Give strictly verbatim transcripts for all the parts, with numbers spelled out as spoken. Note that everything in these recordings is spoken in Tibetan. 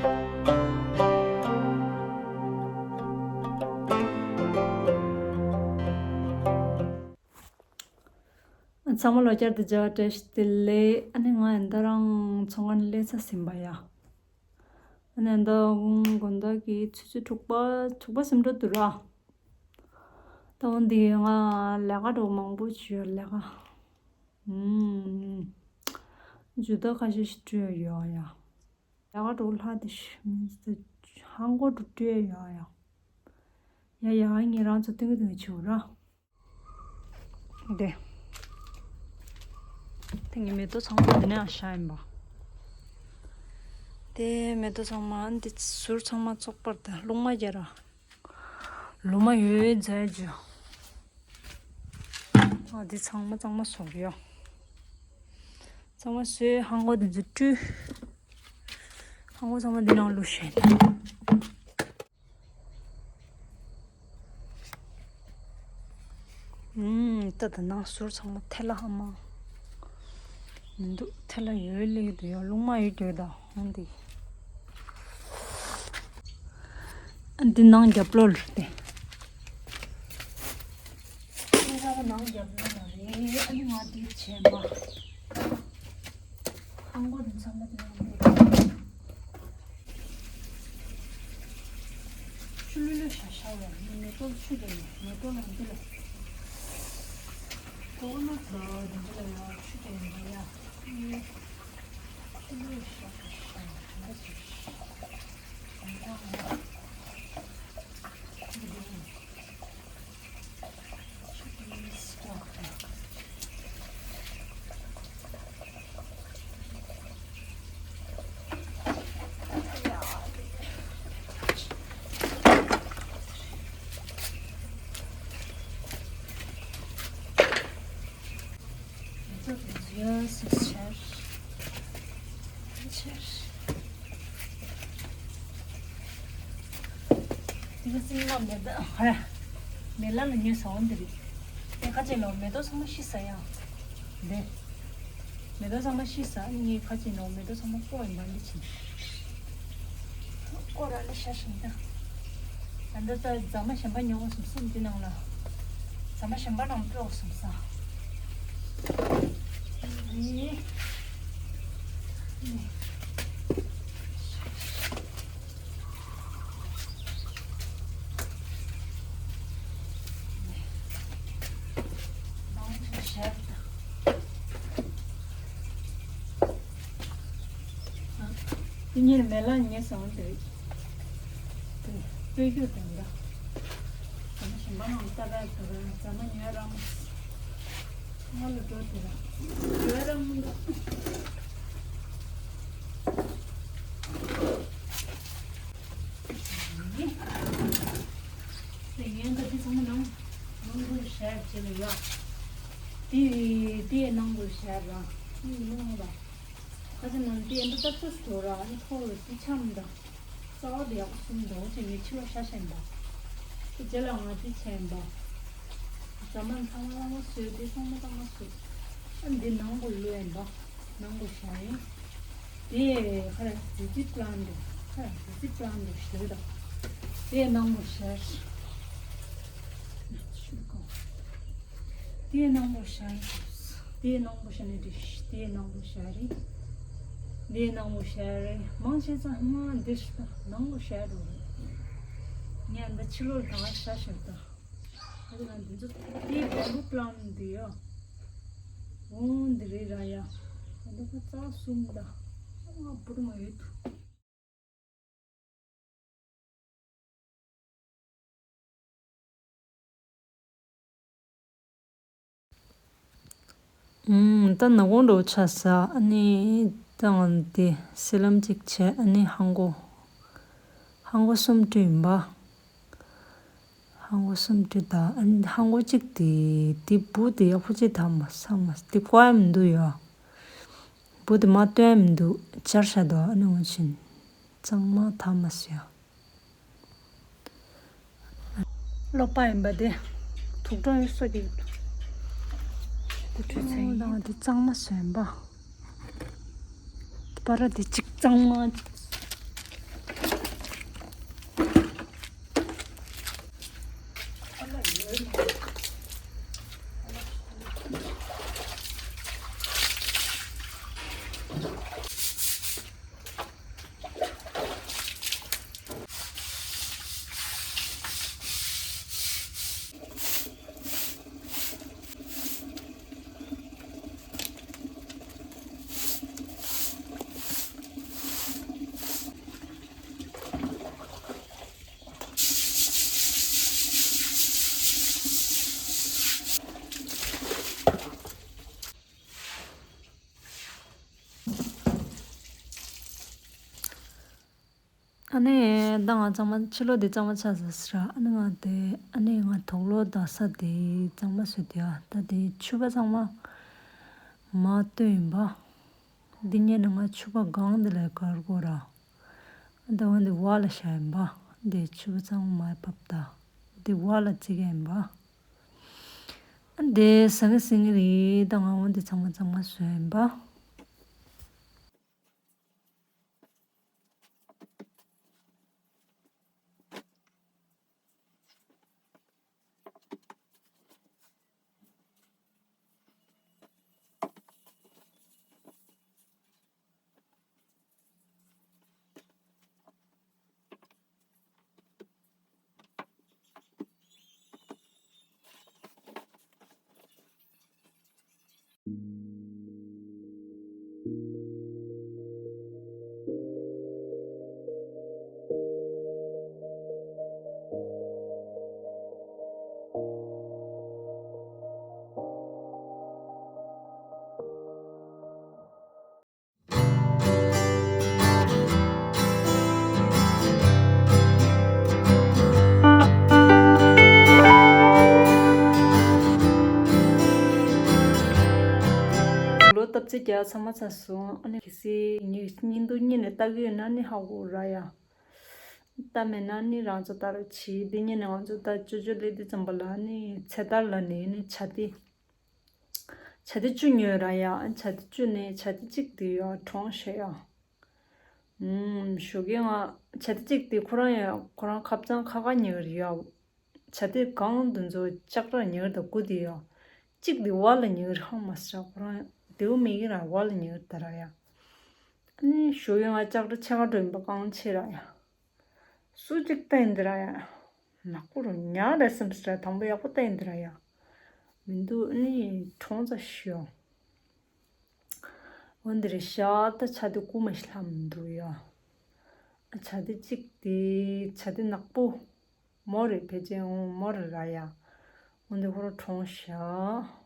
ཚང་མ་ལོ་བསྐྱར་དུ་མཇལ་བ་བཀྲ་ཤིས་བདེ་ལེགས། ཨ་ནི་ང་ཡིན་ད་རང་ཚོང་ཁང་ནས་སླེབས་ཚར་ཟིན་པ་ཡ། ཨ་ནི་ད་དགོང་དག་གི་ཆུ་ཚོད་དྲུག་པ་དྲུག་པ་ཟིན་འགྲོ་འདུག་ར། ད་འོན་ཏེ་ང་ལས་ཀ་འགྲོ་མང་པོ་བྱོས་ལས་ཀ། ཨུམ། ཇུས་གཏོགས་ཁ་ཤས་ཤིག་སྤྲོད་ཡོད་ཡ། ལས་ཀ་འགྲོ་ལྷག་དེ་ཤི་མི་ཧང་གོ་འགྲོ་སྤྲོད་ཡོད་ཡ། ཡ་ཡ་ངེད་རང་ཚོ་ཏིང་གི་ཏིང་གི་བྱོས་ར། དེ། དེ་ངའི་མེ་ཏོག་ཚང་མ་འདི་ནས་ཨ་ཤ་ཡིན་པ། དེ་མེ་ཏོག་ཚང་མ་འདི་ཟུར་ཚང་མ་བཙོག་པར་དང་རླུང་མ་རྒྱ་ར། ལོ་མ་ཡོད་མཛད་རྒྱུ། ཨ་འདི་ཚང་མ་གཙང་མ་བཟོ་གི་ཡོད། གཙང་མ་བཟོས་ཧང་གོ་འདི་ཚོ་བཀྲུས། ཧང་གོ་ཚང་མ་འདི་ནང་བླུགས་བཞག་ཡིན། ཨུམ། ད་ད་ནང་ཟུར་ཚང་མ་ཐལ་ལ་ཧ་མ། མི་འདུག་ཐལ་ལ་ཡོད་ལེགས་འདུག་ཡ། རླུང་མ་ཡོད་འདུག་ད་ཧོང་འདི། ཨ་འདི་ནང་རྒྱབ་ལོགས་ལ་སྟེ། ཨ་ནི་ང་འདི་བྱས་མ། ཧང་གོ་དེ་ཚང་མ་དེ་ནང་འདུག་ཆུ་ལུད་ལུད་ཤ་ཤ་བས་མེ་ཏོག་ཆུ་དེ་ནས་མེ་ཏོག་ལ་འདི་ལ། ཏོག་ན་ད་འདི་ལ་ཡ་ཆུ་དེ་ཡིན་པ་ཡ། ཆུ་ལུད་ཤ་ཤ་ཤ་ཡ་ཆུ་ལུད་ཤ་ཤ། ཡོད་སུ་ཆར། ཆར། དེ་ག་སྲིན་ལག་མེ་ཏོག་ཧ། མེ་ལ་ལ་ཉོས་ས་འོང་དེ་རེད། དེ་ཁ་ཅིག་ལོ་མེ་ཏོག་ཚང་མ་ཤི་ས་ཡང་། དེ། མེ་ཏོག་ཚང་མ་ཤི་ས་ངའི་ཁ་ཅིག་ལོ་མེ་ཏོག་ཚང་མ་སྐོ་ཡིན་པ་འདི་ཕྱིན། སྐོ་ར་ལ་ཤ་ཞིང་ད། ད་འདི་ད་རྫ་མ་གཞན་པ་ཉོ་བ་སུམ་སུམ་འདི་ནང་ལ། རྫ་མ་གཞན་པ་ནང་སྤྲོ་སུམ་ས། ཨི། དེ་ཉིན་མེ་ལ་ཉེ་སོང་དེ། དེ་དཔེ་རྒྱུ་དང་འདྲ། ཟ་མ་ཞིམ་པ་རང་ལྟ་བས་དུ་ར་ཟ་མ་ཉོས་རང་། ང་ལ་འགྲོ་དེ་ར། ཉོས་རང་། དེ་ཡན་ད་དེ་ཚང་མ་ནང་ནང་གུ་ཤར་བྱེད་ལ་ཡ། དེ་དེ་ནང་གུ་ཤར་ར། ཨི་ནང་ལ། ཁ་ཅིག་ནང་དེ་འདི་ཏག་ཏག་འགྲོ་ར་ཨ་ནི་ཐོག་ལ་དེ་ཆམ་འདྲ། རྩ་བ་དེ་ཡག་པོ་གསུམ་འདྲ་བོ་ཅིག་ངས་ཕྱི་ལོགས་ཤ་ཤེས་འདྲ། དེ་རྗེས་ལ་ང་དེ་བྱས་འདྲ། རྫ་མ་ཚང་མ་ཚང་མ་བཟོས་དེ་ཚང་མ་ཚང་མ་བཟོས། ཨ་འདི་ནང་གུ་ལུས་ཡིན་པ། ནང་གུ་ཤར་ཡིན། དེ་ཁ་ར་ཇི་ཇི་པི་ལན་དུ་ཁ་ར་ཇི་ཇི་པི་ལན་དུ་ཞུ་དང་། དེ་ནང་གུ་ཤར། ཞུ་གོ། དེ་ནང་གུ་ཤར། དེ་ནང་གུ་ཤར་ནི་དེ་དེ་ནང་གུ་ཤར་རེད། དེ་ནང་གུ་ཤར་རེད། མང་ཆེ་ཚང་མ་འདི་ནང་གུ་ཤར་འགྲོ་རེད། ངས་འདི་ཕྱི་ལོགས་གང་ཤར་ཤར་དང་། ཨ་ནི་འདི་ཚོ་དེའི་བོ་ལུ་པི་ལན་འདི་ཡོ། འོང་འདི་རེད་ར་ཡ། འདི་ཁོ་རྩ་གསུམ་ད། ཨ་བུ་རུ་མ་ཡོད་དུ། ཨུམ། ད་ནག་པོ་འདྲ་བོ་ཆགས་ས། ཨ་ནི་ད་ང་འདི་སི་ལམ་གཅིག་བྱས། ཨ་ནི་ཧང་གོ། ཧང་གོ་གསུམ་བཀྲུས་ཡིན་པ། ཧང་གོ་གསུམ་བཀྲུས་ད། ཨ་ནི་ཧང་གོ་གཅིག་དེ་དེ་བུ་དེ་ཡག་པོ་ཅིག་ཐབས་མ་ས་མ་དེ་བཀོག་ཡ་མི་འདུག་ཡ། བུ་དེ་མ་སྟོན་ཡ་མི་འདུག་བཅར་བྱ་དོ། ཨ་ནི་འོ་ཆིན་གཙང་མ་ཐབས་མ་སུ་ཡ། ཀློག་པ་ཡིན་པ་དེ། དུག་སྦྲང་ཡོད་སོ་གི། དེ་འཕྲོས་ཚེ་ཡིན། དང་དེ་གཙང་མ་བཟོས་ཡིན་པ། པ་ར་དེ་གཅིག་གཙང་མ་གཅིག་ཨ་ནི་ད་ང་གཙང་མ་ཕྱི་ལོགས་དེ་གཙང་མ་ཆགས་ཟེར་ཟེར། ཨ་ནི་ང་དེ་ཨ་ནི་ང་དུག་ལོག་ད་ས་དེ་གཙང་མ་བཟོས་དེ་ཨ་ད་དེ་ཕྱུ་པ་གཙང་མ་མ་བཏོན་ཡིན་པ། འདི་ཉིད་ནས་ང་ཕྱུ་པ་གང་འདི་ལ་གར་གོ་ར། ཨ་ད་འོན་ཏེ་བ་ལ་བཞག་ཡིན་པ། འདི་ཕྱུ་པ་གཙང་མ་མ་ཕབ་ད། འདི་བ་ལ་བརྩི་གི་ཡིན་པ། ཨ་འདི་ཟ་གི་ཟིན་གི་རེད། ད་ང་འོན་ཏེ་ཚང་མ་གཙང་མ་བཟོས་ཡིན་པ། ལོ་སྟབས་ཚེ་རྒྱ་ཚང་མ་ཚར་སོང་། ཨ་ནི་གལ་སྲིད་ངའི་བརྙན་ཐུང་གཉིས་ནས་ལྟ་གི་ཡོད་ན་ནི་ཧ་གོ་ར་ཡ། ལྟ་མེད་ན་ནི་རང་ཚོ་ལྟ་རོགས་གྱིས། འདི་གཉིས་ནས་ང་ཚོ་ལྟ་ཅོ་ཅོ་ལེ་འདི་ཙམ་པ་ལ་ནི་ཚེ་ཐར་ལ་ནི་ནི་བྱ་དེ། བྱ་དེ་བཅུ་ཉོས་ར་ཡ། བྱ་དེ་བཅུ་ནས་བྱ་དེ་གཅིག་དེ་ཡ་གྲོངས་ཤག་ཡ། ཨུམ་ཞོགས་ཀས་ང་བྱ་དེ་གཅིག་དེ་ཁོ་རང་ཡ་ཁོ་རང་ཁ་རྩང་ཁ་ཁ་ཉོས་རེད་ཡ། བྱ་དེ་གང་དུ་འཛོ་ལྕགས་དྲ་ཉོས་ད་དགུ་དེ་ཡ། གཅིག་དེ་བ་ལ་ཉོས་རེད་ཧ་མ་སྲ་ཁོ་རང་དེའུ་མི་གི་ར་བ་ལ་ཉོས་ད་ར་ཡ། ཨ་ནི་ཞོགས་ཀས་ང་ལྕགས་དྲ་ཆེ་ཁ་འགྲོ་ཡིན་པ་གང་ཆེ་ར་ཡ། སུ་གཅིག་བསྟན་འདི་ར་ཡ། ནག་པོ་རུ་ཉག་ར་སེམས་སྲ་དང་པོ་ཡག་པོ་བསྟན་འདི་ར་ཡ། མི་འདུག་ནི་གྲོང་ཚ་ཤོག་འོ་འདི་རེད་ཤག་ད་བྱ་དེ་རྐུ་མ་ཞིག་ལྷམ་འདུག་ཡ། བྱ་དེ་གཅིག་དེ་བྱ་དེ་ནག་པོ་མོ་རེད་ཕལ་ཆེར་འོང་མོ་རེད་ར་ཡ། འོ་འདི་ཁོ་རང་གྲོངས་ཤག་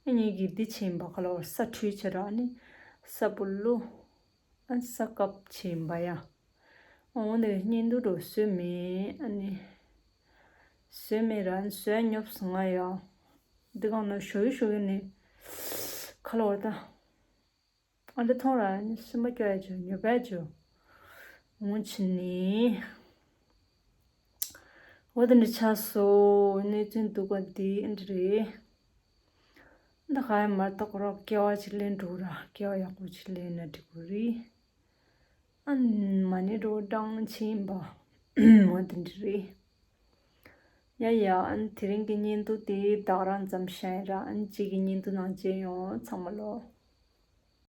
ཨ་ནི་གི་འདི་ཕྱིན་པ་ཁ་ལོ་ས་འཁྲུས་བྱེད་ར་ནི་ས་སྤུ་ལུ་ཨ་ནི་ས་བཀབ་ཕྱིན་པ་ཡ། འོ་ནི་བརྙན་ཐུང་འགྲོ་བཟོས་མེད་ཨ་ནི་བཟོས་མེད་ར་ནི་བཟོས་ཉོབ་སོང་ང་ཡ། འདི་གང་ན་ཞོ་ཡི་ཞོ་ཡི་ནི་ཁ་ལོ་ད། ཨ་འདྲ་མཐོང་ར་ནི་སེམས་པ་སྐྱོ་ཡ་བྱོས་ཉོབ་ཡ་བྱོས། འོང་ཕྱིན་ནི། འོ་དེ་འདྲ་ཆགས་སོང་། གནས་ཚུལ་འདུག་པ་འདི་ཨ་འདྲ་རེད། འདི་ག་ཡ་མར་ཏོག་རོགས་སྐལ་བ་ཅིག་ལེན་འགྲོ་ར་སྐལ་བ་ཡག་པོ་ཅིག་ལེན་ན་འགྲིག་གི་རེད། ཨ་མ་ནི་འགྲོ་གྲང་ཕྱིན་པ་འོ་དེ་འདྲ་རེད། ཡ་ཡ་ཨ་ནི་དེ་རིང་གི་བརྙན་ཐུང་དེ་བདག་རང་ཙམ་བཤད་ཡིན་ར། ཨ་ནི་གཅིག་གི་བརྙན་ཐུང་ནང་མཇལ་ཡོང་། ཚང་མ་ལོ།